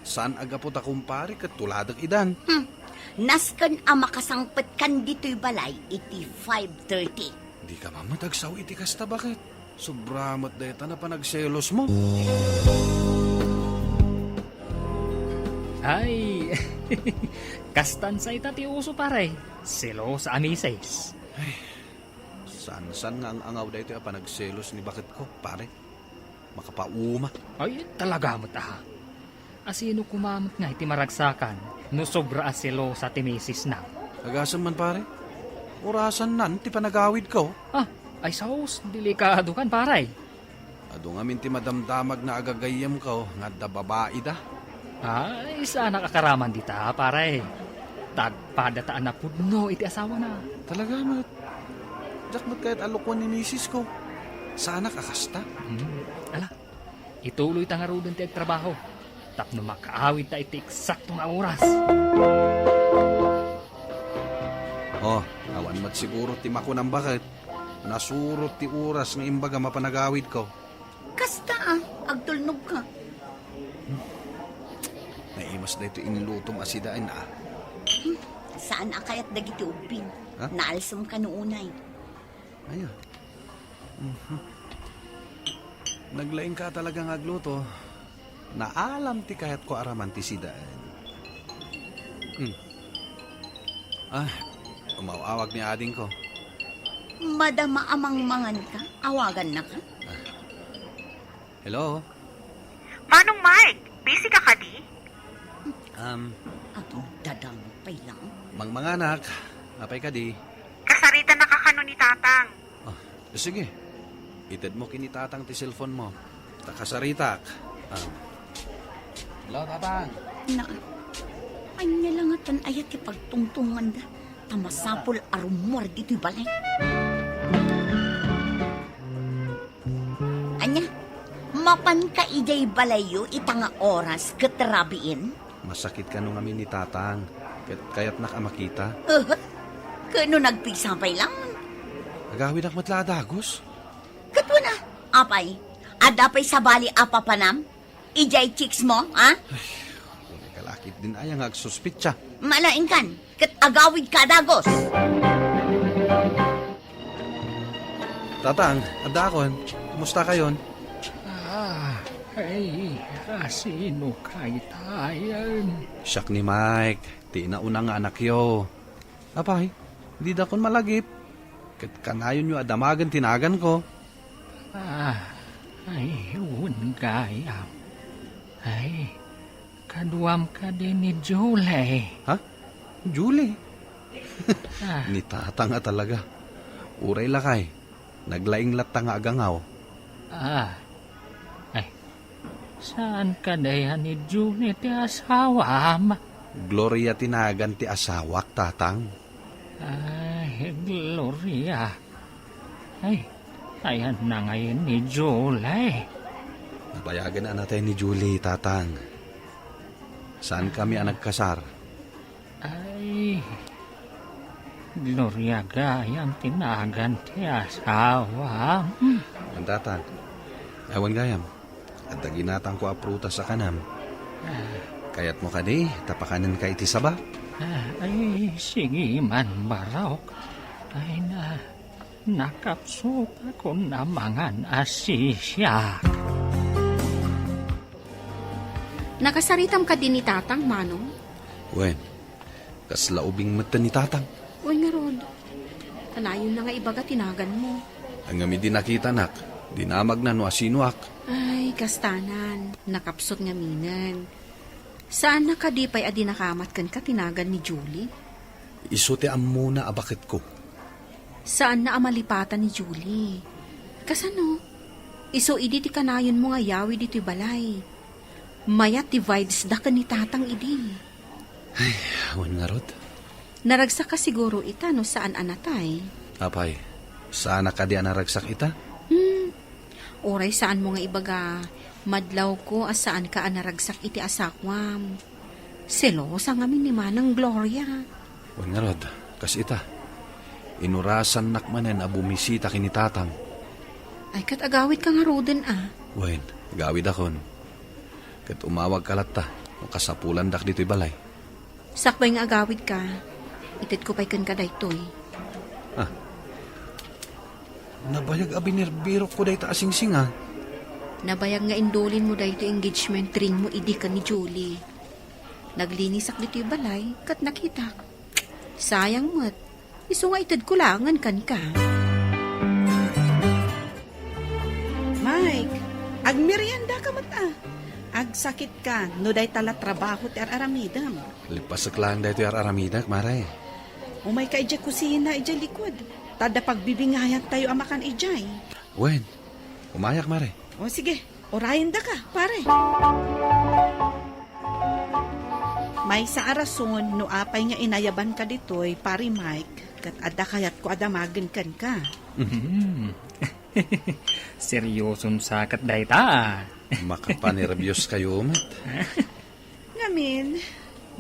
Saan a gapu ta kumpare ket tuladek idan. Hmm. Nasken a makasangpetkan ditoy balay iti five thirty. Dika man met agsao iti kasta, baket? Sobra met dayta a panagselosmo. Ay, kastan sa ita ti uso, pare. Selosa a misis. Ay, sansan nga ang-angaw daytoy a panagselos ni baketko, pare. Makapauma. Ay, talaga met, aha. Asino koma met ngay ti maragsakan no sobra a selosa ti misisna? Agasem man, pare. Orasannan ti panagawidko. Ah, ay sus, delikado kan, pare. Adu ngamin ti madamdamag nga agagayyemko nga adda babaida. Ay, saanak a karaman dita, pare. Tagpada ta a napudno iti asawana. Talaga met. Diak met kayat a lukuan ni misisko. Saanak a kasta. Hmm. Ala, ituloy ta ngaruden ti agtrabaho tapno makaawid ta iti eksakto nga oras. Oh, awan met siguro ti makunam, baket. Nasurot ti oras nga imbagam a panagawidko. Kasta, ah, agtulnog ka. Naimas daytoy inlutom a sidaen, ah. Hmm, saan a kayat dagiti ubbing? Ha? Naalsem ka no unay. Aya. Mhm. Naglaing ka talaga nga agluto. Naalam ti kayatko a raman ti sidaen. Hmm. Ah, umaw-awag ni adingko. Madama a mangmangan ka, awagan na ka. Ah. Hello? Manong Mike, busy ka kadi? Um, Agdadamo pay lang. Mangmanganak, apay kadi? Kasarita na ka kano ni Tatang. Ah, sige. Itedmo ken ni Tatang ti cellphone mo. Ta kasaritak. Ah. Hello, Tatang. Na, anya la ngatan aya ti pagtungtunganda? Ta masapul a rummuar ditoy balay. Mapanka idiay balayyo ita nga oras ket rabiin? Masakit kano ngamin ni Tatang, ket kayatnak a makita. Uhut. Ket no nagpigsa pay laeng? Agawidak met la a dagus. Ket wen a, apay, adda pay sabali a papanam idiay chicks mo, a? Uray ka la ketdin aya nga agsuspetsa. Malaingkan, ket agawidka a dagus. Tatang, addaakon. Kumusta kayon? Ah, ay, asino kaytayen? Siak ni Mike, ti inauna nga anakyo. Apay, didakon malagip. Ket kanayonyo a damagen ti naganko. Ah, ay, wen gayam. Ay, kaduam kadi ni Julie. Ha? Julie? Ah. Ni Tatang a talaga. Uray lakay, naglaing latta nga agangaw. Ah. Ay, saan kadi a ni Julie ti asawam? Gloria ti nagan ti asawak, Tatang. Ay, Gloria. Ay, ayanna ngayen ni Julie? Nabayagen a natay ni Julie, Tatang. Saankami a nagkasar. Ay, Gloria gayam ti nagan ti asawam. Wen, Tatang. Ay, wen gayam. Adda ginatangko a prutas a kanam. Ah. Kayatmo kadi ta pakanenka iti sabak? Ah, ay, sige man, barok. Ay na, nakapsutakon a mangan a sisiak. Nakasaritam kadi ni Tatang, Manong? Wen, kasla ubing metten ni Tatang. Wen ngarud, kanayonna nga ibaga ti naganmo. Ngem idi nakitanak, dinamagna no asinoak. Ay, kastanan, nakapsut ngaminen. Saanna kadi pay a dinakamat kenka ti nagan ni Julie? Isu ti ammona a baketko. Saanna a malipatan ni Julie. Kasano? Isu idi ti kanayonmo nga ayawi ditoy balay. Mayat ti vibes da ken ni Tatang idi. Ay, wen ngarud. Naragsak ka siguro ita no saan a natay. Apay, saanak kadi a naragsak ita? Hmm. Uray saanmo nga ibaga, madlawko a saanka a naragsak iti asawam. Selosa ngamin ni Manang Gloria. Wen ngarud, kas ita. Inurasannak manen a bumisita ken ni Tatang. Ay, ket agawidka ngaruden a? Wen, agawidakon. Ket umawagka latta, no kasapulandak ditoy balay. Sakbay nga agawidka, itedko pay kenka daytoy. Ah. Nabayag a binirbirokko dayta a singsinga. Nabayag nga indulinmo daytoy engagement ringmo idi ken ni Julie. Naglinisak ditoy balay, ket nakitak. Sayang met, isu nga itedko laengen kenka. Mike, agmeriendaka met a. Agsakitka no dayta la trabaho ti ar-aramidem. Lipasek laeng daytoy ar-aramidek, Mare. Umayka idiay kusina, idiay likud. Ta adda pagbibingayantayo a makan idiay. Wen, umayak, Mare. O sige, urayendaka, pare. Maysa a rason no apay nga inayabanka ditoy, Pare Mike, ket adda kayatko a damagen kenka. Mhm. Serioson sa ket dayta, a. Makapanerbios kayo met. Ngamin,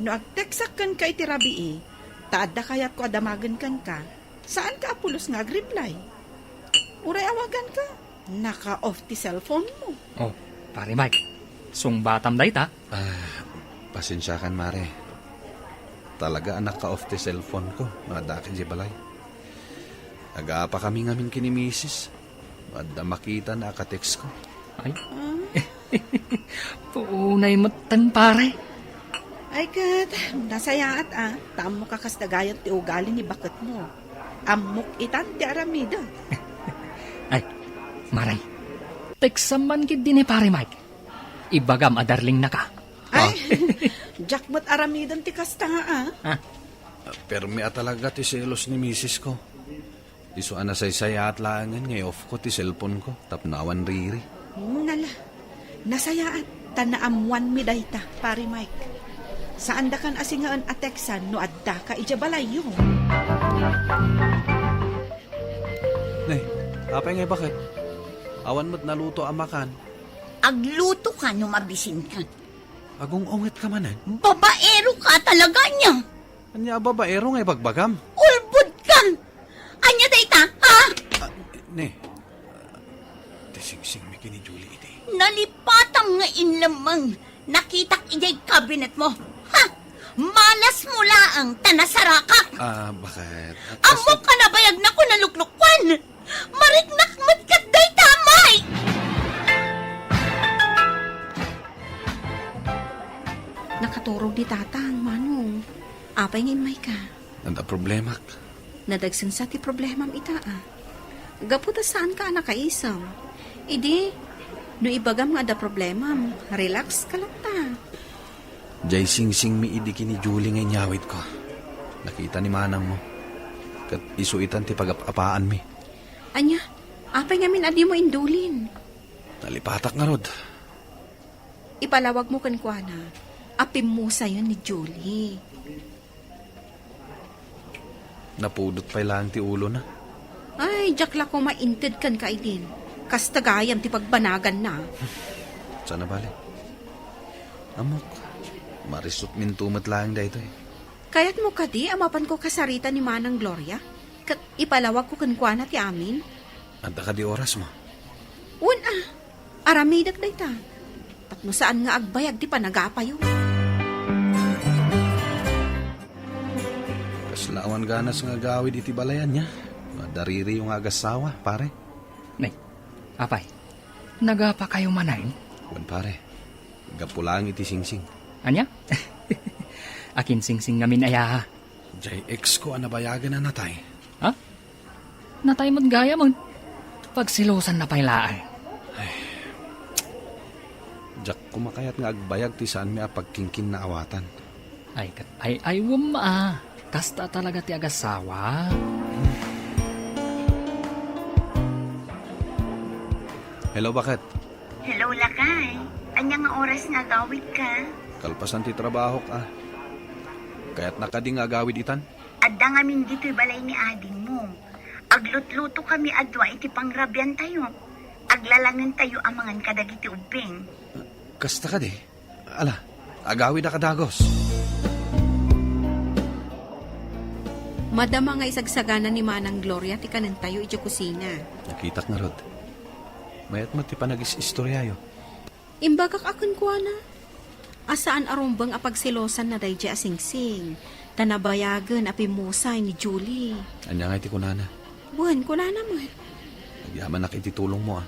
no agteksak kenka iti rabii, ta adda kayatko a damagen kenka, saanka a pulos nga agreply. Uray awaganka, naka-off ti cellphone mo. Oh, Pare Mike, sungbatam dayta. Ah, pasensiakan, Mare. Talaga a naka-off ti cellphone ko no addaak idiay balay. Agapakami ngamin ken ni Misis. Adda makitana a ka-text ko. Ay. Ah. Puunay metten, pare. Ay, ket, nasayaat, a. Ta ammok a kasla gayam ti ugali ni baketmo. Ammok itan ti aramidek. Ay, Mare. Teksam man ketdi ni Pare Mike. Ibagam a darlingnaka. Ay, diak met aramiden ti kasta, a. Ah. Permi a talaga ti selos ni misis ko. Isu a nasaysayaat laengen nga i-off ko ti cellphone ko tapno awan riri. Hmm, nala. Nasayaat, ta naammoanmi dayta, Pare Mike. Saandakan a singaen a teksan no addaka idiay balayyo. Ne, apay nga ibaket? Awan met naluto a makan. Agluto ka no mabisin ka. Agung-unget ka manen? Babaero ka talaga niya. Ania a babaero nga ibagbagam? Ulbod ka! Ania dayta, ha? Ah, ne. Ti singsingmi ken ni Julie idi. Nalipatam nga inlemmeng. Nakitak idiay cabinet mo. Ha? Malas mo laeng ta nasarakak. Ah, bakit? Ammok a nabayagnak a naluklukwan. Mariknak met ket dayta, Mike! Nakaturog ni Tatang, Manong. Apay nga immayka? Adda problemak. Nadagsensa ti problemam ita, a. Gapu ta saanka a nakaisem. Idi, no ibagam nga adda problemam, relax ka latta. Diay singsingmi idi ken ni Julie nga inyawidko. Nakita ni manangmo. Ket isu itan ti pagap-apaanmi. Ania? Apay ngamin a dimo indulin? Nalipatak ngarud. Ipalawagmo kenkuana a pimmusayen ni Julie. Napudot pay laeng ti ulona. Ay, diak la koma inted kenka idin. Kasta gayam ti pagbanaganna. Sana bale. Ammok, marisutminto met laeng daytoy. Kayatmo kadi a mapanko kasarita ni Manang Gloria? Ket ipalawagko kenkuana ti amin? Adda kadi orasmo? Wen a, aramidek dayta. Tapno saan nga agbayag ti panagapayo. Kasla awan ganas nga agawid iti balay ania. Madaririyo nga agassawa, pare. Nay, apay, nagapakayo manen? Wen, pare. Gapu laeng iti singsing. Ania? Akin singsing ngamin aya? Diay ex ko a nabayagen a natay. Ha? Natay met gayamen. Pagselosanna pay laeng. Ay. Diak koma kayat nga agbayag ti saanmi a pagkingkinnaawatan. Ay, ket ay-aywem a. Kasta talaga ti agassawa. Hello, bakit? Hello, lakay. Ania nga oras nga agawidka? Kalpasan ti trabahok, a. Kayatna kadi nga agawid itan? Adda ngamin ditoy balay ni adingmo. Aglutluto kami a dua iti pangrabiantayo. Aglalangentayo a mangan kadagiti ubbing. Kasta kadi? Ala, agawid a kadagos. Madama nga isagsagana ni Manang Gloria ti kanentayo idiay kusina. Nakitak ngarud. Mayat met ti panagis-istoryayo. Imbagak a kenkuana a saan a rumbeng a pagselosanna daydiay a singsing, ta nabayagen a pimmusay ni Julie. Ania nga iti kunana? Wen, kunana met. Agyamanak iti tulongmo, a.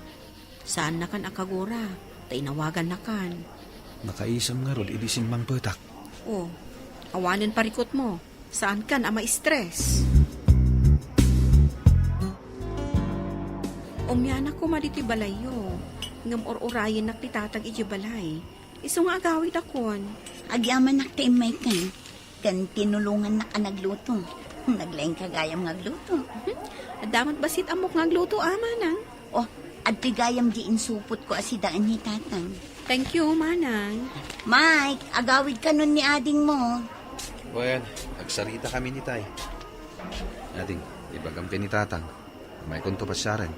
Saannakan a kagura, ta inawagannakan. Nakaisem ngarud idi simmangpetak. O, awanen parikutmo. Saankan a ma-stress. Umianak koma ditoy balayyo, ngem ur-urayennak ti tatang idiay balay. Isu nga agawidakon. Agyamanak ta immayka, ken tinulongannak a nagluto. Naglaingka gayam nga agluto. Adda met bassit ammok nga agluto, a, manang. O, adtoy gayam di insupotko a sidaen ni tatang. Thank you, manang. Mike, agawidkanon ni adingmo. Wen, agsaritakami ni tay. Ading, ibagam ken ni tatang. Maykonto pasiaren.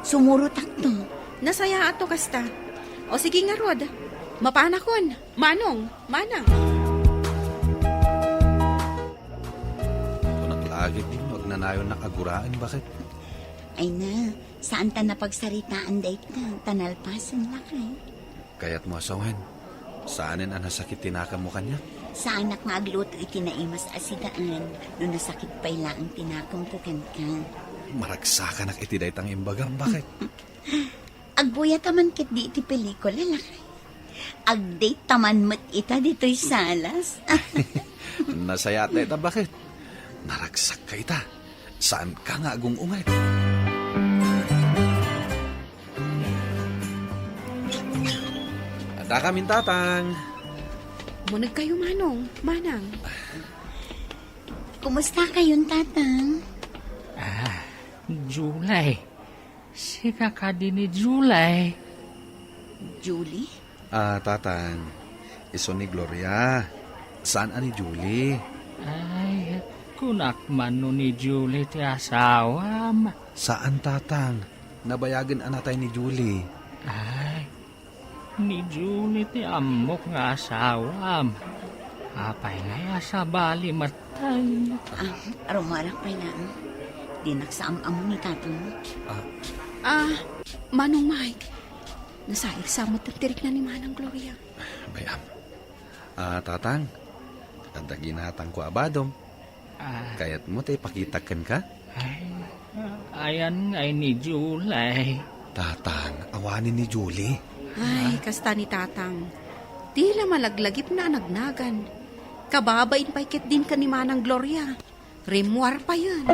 Sumurotakto. Nasayaatto kasta. O sige ngarud, mapanakon. Manong, manang. Kunak la agid no agnanayonnak a guraen, bakit? Ay na, saan ta napagsaritaan dayta, ta nalpasen lakay. Kayatmo a sawen, saanen a nasakit ti nakemmo kaniak? Saanak nga agluto iti naimas a sidaen no nasakit pay laeng ti nakemko kenka. Maragsakanak iti dayta nga imbagam, bakit? Agbuyat a man ketdi iti pelikula, lakay. Agdate ta man met ita ditoy salas. Nasayaat dayta, bakit? Naragsakka ita. Saanka nga agung-unget. Adda kamin tatang. Munegkayo, manong, manang. Kumusta kayon, tatang? Ah, Julie. Sika kadi ni Julie? Julie? Ah, tatang. Isu ni Gloria. Saan a ni Julie? Ay, kunak man no ni Julie ti asawam. Saan, tatang. Nabayagen a natay ni Julie. Ay, Ni Julie ti ammok nga asawam. Apay ngay a sabali met? Ay. Ah, rumarak pay laeng. Dinak sa am-ammo ni tatang. Ah, Manong Mike, nasairsa met ti rikna ni Manang Gloria. Bay-am. Ah, Tatang, adda ginatangko a badom. Ah. Kayatmo ta ipakitak kenka? Ay, ayan ngay ni Julie. Tatang, awanen ni Julie. Ay, kasta ni Tatang. Di la malaglagipna a nagnagan. Kababain pay ketdin ken ni Manang Gloria. Rimmuar payen.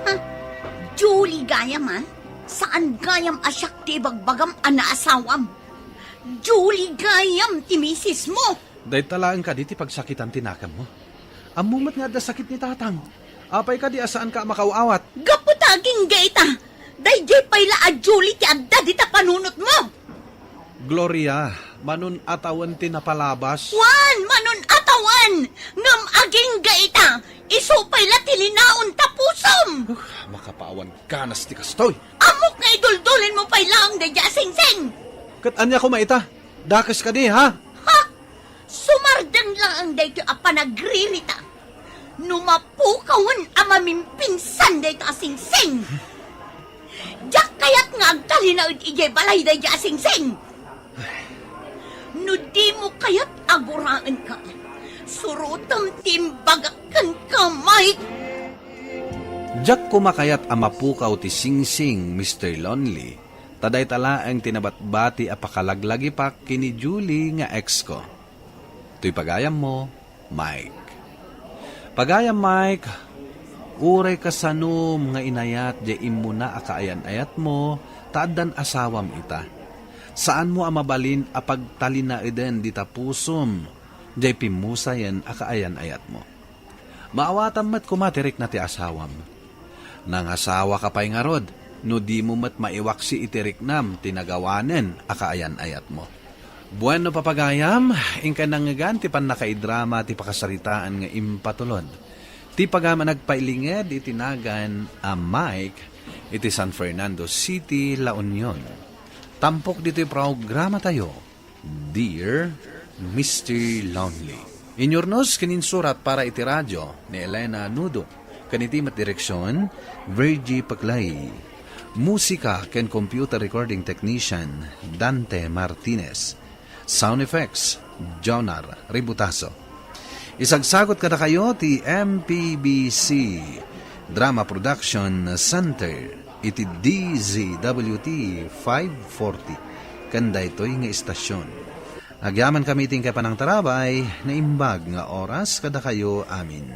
Ha? Julie gayam, a? Saan gayam a siak ti ibagbagam a naasawam? Julie gayam ti misismo! Dayta laeng kadi ti pagsakitan ti nakemmo? Ammo met nga adda sakit ni Tatang. Apay kadi a saanka a makaw-awat? Gapu ta agingga ita, daydiay pay la a Julie ti adda dita panunotmo. Gloria, manun-atawen ti napalabas. Wen, manun-atawen! Ngem agingga ita, isu pay la ti linaon ta pusom! Uh, makapaawan ganas ti kastoy. Ammok nga iduldulinmo pay laeng daydiay a singsing! Ket ania koma ita? Dakes kadi, ha? Ha? Sumardeng laeng daytoy a panagririta. No mapukawen a mamimpinsan daytoy a singsing. Diak kayat nga agtalinaed idiay balay daydiay a singsing. No dimo kayat a guraenka, surotem ti imbagak kenka, Mike. Diak koma kayat a mapukaw ti singsing, Mister Lonely, ta dayta laeng ti nabatbati a pakalaglagipak ken ni Julie nga ex ko. Toy pagayammo, Mike. Pagayam Mike, uray kasanom nga inayat diay immuna a kaayan-ayatmo, ta addan asawam ita. Saanmo a mabalin a pagtalinaeden dita pusom diay pimmusayen a kaayan-ayatmo. Maawatam met koma ti rikna ti asawam. Nangasawaka pay ngarud, no dimo met maiwaksi iti riknam ti nagawanen a kaayan-ayatmo. Bueno, papagayam, inkay nangngegan ti pannakaidrama ti pakasaritaan nga impatulod. Ti pagayam a nagpailinged iti nagan a Mike iti San Fernando City, La Union. Tampok ditoy programatayo, Dear Mister Lonely. Inyurnos ken insurat para iti radio ni Elena Nudo, ken iti met direksion, Virgie Paclay. Musika ken computer recording technician, Dante Martinez. Sound effects, Jonar Ributaso. Isagsagot kadakayo ti M P B C Drama Production Center iti D Z W T five forty ken daytoy nga istasyon. Agyamankami iti inkay panangtarabay, naimbag nga oras kadakayo amin.